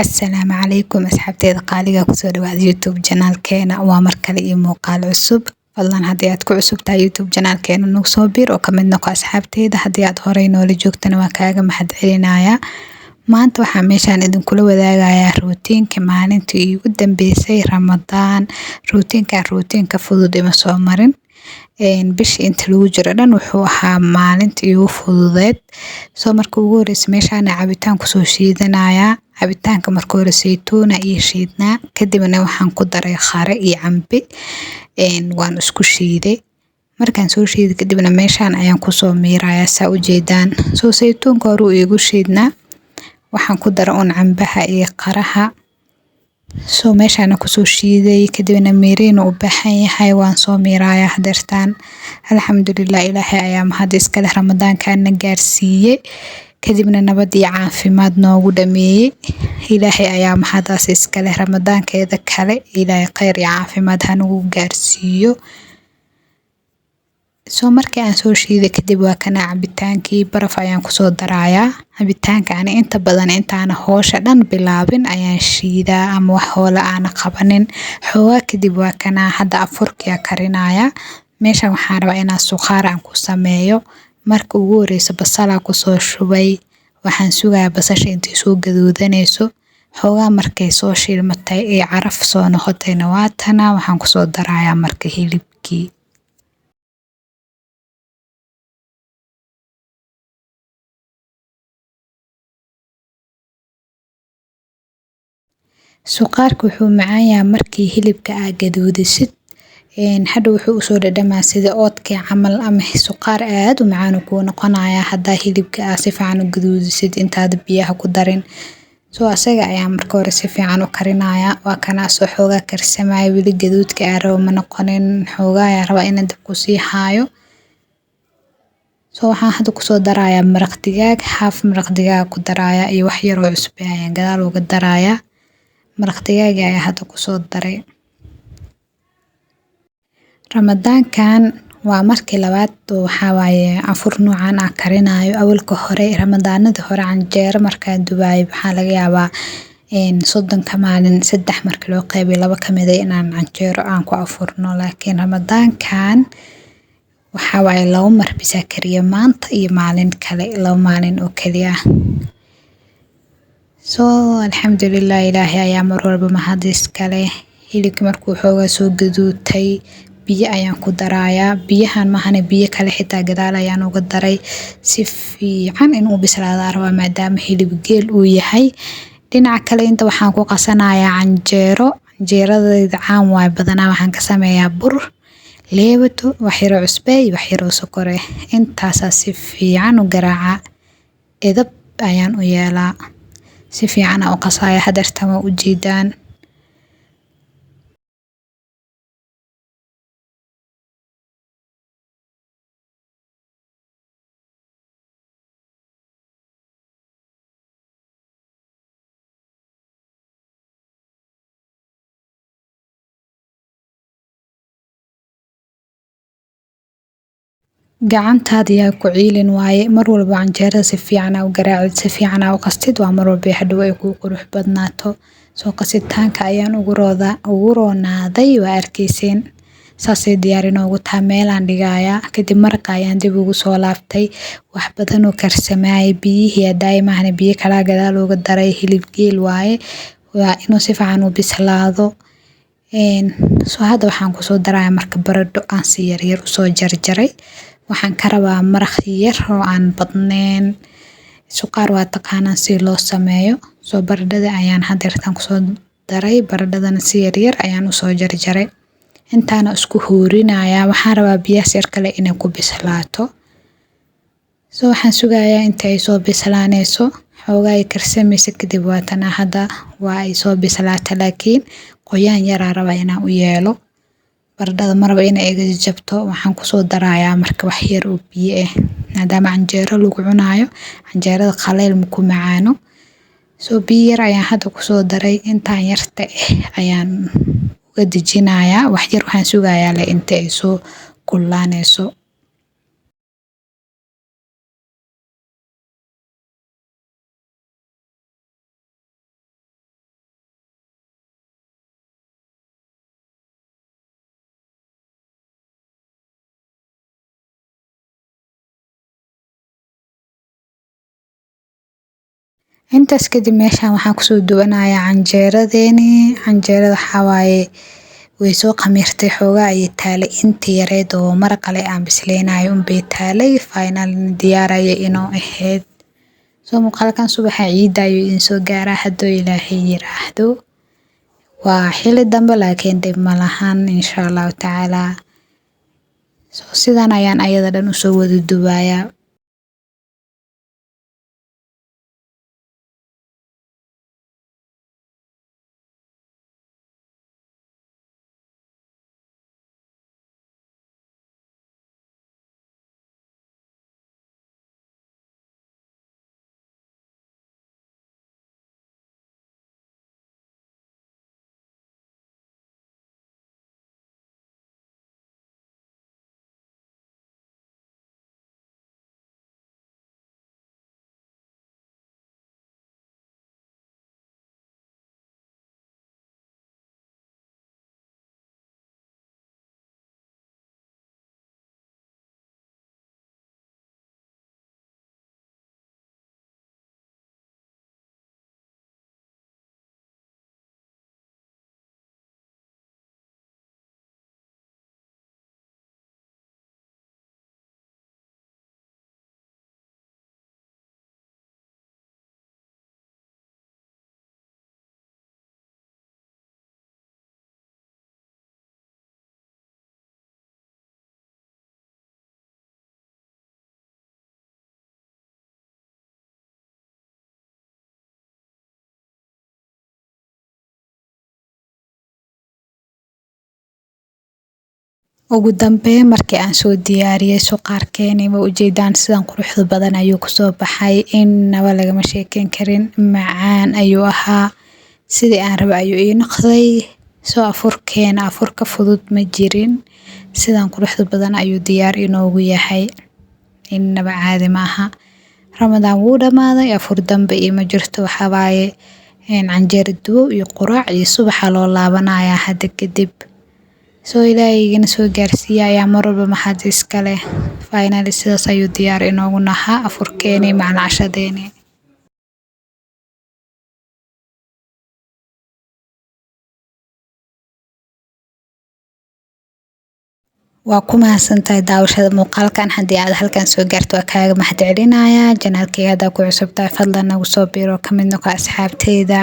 Assalaamu calaykum asxaabteeda qaaliga, kusoo dhawaada YouTube channelkeena. Waa mar kale iyo muuqaal cusub. Fadlan haddii aad ku cusub tahay YouTube channelkeena, nagu soo biir oo kamid noqo asxaabteeda. Haddii aad horey noola joogtana, waa kaaga mahad celinayaa. Maanta waxaa meeshaan idinkula wadaagayaa routine-ka maalintii iigu dambeysay Ramadaan. Routine-kan routine-ka fudud ima soo marin. Bishii inta lagu jiro dhan wuxuu ahaa maalinta iigu fududeed. Soo marka ugu horeysa meeshaan cabitaan kusoo shiidanayaa. Cabitaanka marka hore saytuuna iyo shiidnaa, kadibna waxaan ku daray khare iyo cambe, waan isku shiiday. Markaan soo shiiday kadibna meeshaan ayaan kusoo miirayaa, saa ujeedaan. Soo saytuunka hore uu iigu shiidnaa, waxaan ku daray un cambaha iyo qaraha. Soo meeshaan kusoo shiiday, kadibna miiriin u baahan yahay, waan soo miirayaa hadeertaan. Alxamdulilah, Ilaahay ayaa mahad iska leh, Ramadaankaana gaarsiiyey, kadibna nabad iyo caafimaad noogu dhameeyey. Ilaahay ayaa mahadaas iska leh. Ramadaankeeda kale Ilaahay khayr iyo caafimaad hanagu gaarsiiyo. Soo markii aan soo shiiday kadib, waa kana cabitaankii, baraf ayaan kusoo darayaa. Cabitaanka ani inta badan intaana hoosha dhan bilaabin ayaan shiidaa ama wax hoola aana qabanin xoogaa. Kadib waa kana hadda afurkiya karinaya. Meeshan waxaan rabaa inaan suqaar aan ku sameeyo. Marka ugu horeysa basalaa kusoo shubay, waxaan sugayaa basasha intay soo gaduudanayso xoogaa. Markay soo shiilmatay ee caraf soo noqotayna, waa tana, waxaan kusoo darayaa marka hilibkii. Suqaarka wuxuu macaan yahay markii hilibka aa gaduudisid, hadhow wuxuu usoo dhadhamaa sida oodkii camal ama suqaar aad u macaan kuu noqonaya haddaa hilibka aa si fiican u gaduudisid intaad biyaha ku darin. Soo asaga ayaa marka hore si fiican u karinaya. Waa kana soo xoogaa karsamaya, weli gaduudka aa rabo ma noqonin, xoogaa ayaa rabaa inaan dab kusii haayo. Soo waxaan hadda kusoo darayaa maraq digaag, haaf maraq digaag ku darayaa iyo wax yar oo cusbo ayaan gadaal uga darayaa. Maraq digaag ayaa hadda kusoo daray. Ramadaankan waa markii labaad oo waxaa waaye afur noocan ah karinayo. Awalka hore, Ramadaanadii hore, canjeero markaan dubaayo waxaa laga yaabaa 30-ka maalin saddex marka loo qaybiyo laba kamid ah inaan canjeero aan ku afurno, laakiin Ramadaankan waxaa waaye laba mar bisaa kariya, maanta iyo maalin kale, 2 maalin oo keliya. Soo alxamdulilah, Ilaahay ayaa mar walba mahad iska leh. Hilibka markuu xoogaa soo gaduutay, biyo ayaan ku darayaa. Biyahan mahane, biyo kale xitaa gadaal ayaan uga daray. Si fiican inuu bislaado rabaa maadaama hilib geel uu yahay. Dhinaca kale inta waxaan ku qasanayaa canjeero. Canjeeradayda caan waay, badanaa waxaan ka sameeyaa bur, leebato, wax yar oo cusbo iyo wax yar oo sokor ah. Intaasaa si fiican u garaaca, edab ayaan u yeelaa, si fiican aan u qasaya. Hadeertan waa ujeedaan. Gacantaada yaa ku ciilin waaye. Mar walba canjeerada si fiican aa u garaacid, si fiican aa u qastid, waa mar walba hadhow ay kuu qurux badnaato. Soo qasitaanka ayaan ugu roonaaday, waa arkayseen. Saasay diyaar inoogu tahay, meelaan dhigayaa. Kadib maraqa ayaan dib ugu soo laabtay. Wax badan oo karsamaayay, biyihii hadaay maahane biyo kalaa gadaal uga daray. Hilib geel waaye, waa inuu si fiican u bislaado. Soo hadda waxaan kusoo darayaa marka baradho aan si yaryar usoo jarjaray. Waxaan ka rabaa maraq yar oo aan badnayn. Suqaar waa taqaanaan si loo sameeyo. Soo baradhada ayaan hadeertan kusoo daray, baradhadana si yaryar ayaan usoo jarjaray. Intaana isku huurinayaa, waxaan rabaa biyahaas yar kale inay ku bislaato. Soo waxaan sugayaa inta ay soo bislaanayso, xoogaa ay karsamaysa. Kadib waa tana, hadda waa ay soo bislaatay, laakiin qoyaan yaraa rabaa inaan u yeelo. Baradhada ma rabo inay iga jabto. Waxaan kusoo darayaa marka wax yar oo biyo ah, maadaama canjeero lagu cunaayo, canjeerada qaleyl ma ku macaano. Soo biyo yar ayaan hadda kusoo daray, intaan yarta ah ayaan uga dejinayaa. Wax yar waxaan sugayaa leh inta ay soo kululaanayso. Intaas kadib meeshan waxaan kusoo duwanayaa canjeeradeeni. Canjeerada waxaa waaye way soo khamiirtay, xoogaa ayay taalay, intii yareed oo maraqale aan bisleynayo unbay taalay. Final diyaar ayay inoo ahayd. Soo muuqaalkan subaxa ciidda ayuu idin soo gaaraa hadduu Ilaahay yiraahdo. Waa xili dambe, laakiin dhib ma lahan insha Allahu tacaala. Soo sidan ayaan ayada dhan usoo wada duwayaa. Ugu dambeyn markii aan soo diyaariyey suqaarkeeni, ma ujeedaan sidan quruxda badan ayuu kusoo baxay. Innaba lagama sheekeyn karin, macaan ayuu ahaa, sidii aan raba ayuu ii noqday. Soo afurkeena afurka fudud ma jirin, sidan quruxda badan ayuu diyaar inoogu yahay, innaba caadi maaha. Ramadaan wuu dhamaaday, afur dambe ima jirto. Waxaa waaye canjeero dubow iyo quraac iyo subaxa loo laabanayaa hadda kadib. Soo Ilaahigana soo gaarsiiya ayaa mar walba mahad iska leh. Finally sidaas ayuu diyaar inoogu nahaa afurkeeni macna cashadeeni. Waa ku mahadsantahay daawashada muuqaalkan. Haddii aad halkan soo gaarto waa kaaga mahad celinayaa. Janaalkayga haddaa ku cusub tahay, fadlan nagu soo biiro, ka mid noqo asxaabteyda.